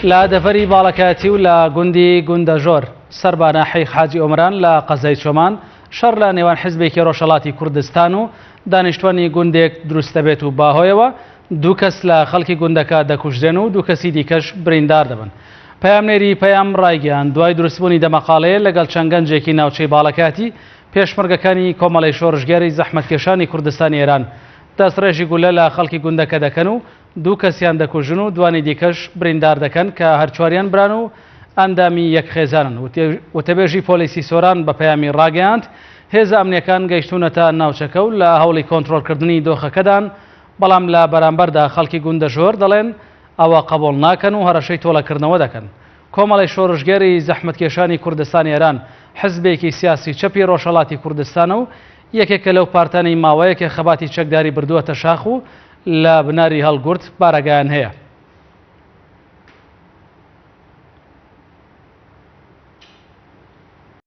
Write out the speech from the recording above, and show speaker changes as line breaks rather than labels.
لە دەڤەری باڵەکایەتی و لە گوندی گوندەژۆر سەر بە ناحیەی حاجی ئۆمەران لە قەزای چۆمان شەڕ لە نێوان حزبێکی ڕۆژهەڵاتی کوردستان و دانیشتوانی گوندێک دروست دەبێت و بەهۆیەوە دوو کەس لە خەڵکی گوندەکە دەکوژرێن و دوو کەسی دیکەش بریندار دەبن. پەیامنێری پەیام ڕایگەیاند، دوای دروستبوونی دەمەقاڵێ لەگەڵ چەند گەنجێکی ناوچەی باڵەکایەتی، پێشمەرگەکانی کۆمەڵەی شۆڕشگێڕی زەحمەتکێشانی کوردستانی ئێران دەستڕێژی گوللە لە خەڵکی گوندەکە دەکەن و دوو کەسیان دەکوژن و دوانی دیکەش بریندار دەکەن کە هەرچواریان بران و ئەندامی یەک خێزانن. وتەبێژی پۆلیسی سۆران بە پەیامی ڕاگەیاند، هێزە ئەمنییەکان گەیشتوونەتە ناوچەکە و لە هەوڵی کۆنترۆڵکردنی دۆخەکەدان، بەڵام لە بەرامبەردا خەڵکی گوندەژۆر دەڵێن ئەوە قبوڵ ناکەن و هەڕەشەی تۆڵەکردنەوە دەکەن. کۆمەڵەی شۆڕشگێڕی زەحمەتکێشانی کوردستانی ئێران حزبێکی سیاسی چەپی ڕۆژهەڵاتی کوردستانە و یەکێکە لەو پارتانەی ماوەیەکە خەباتی چەکداری بردووەتە شاخ و لە بناری هەڵگورد بارەگایان هەیە.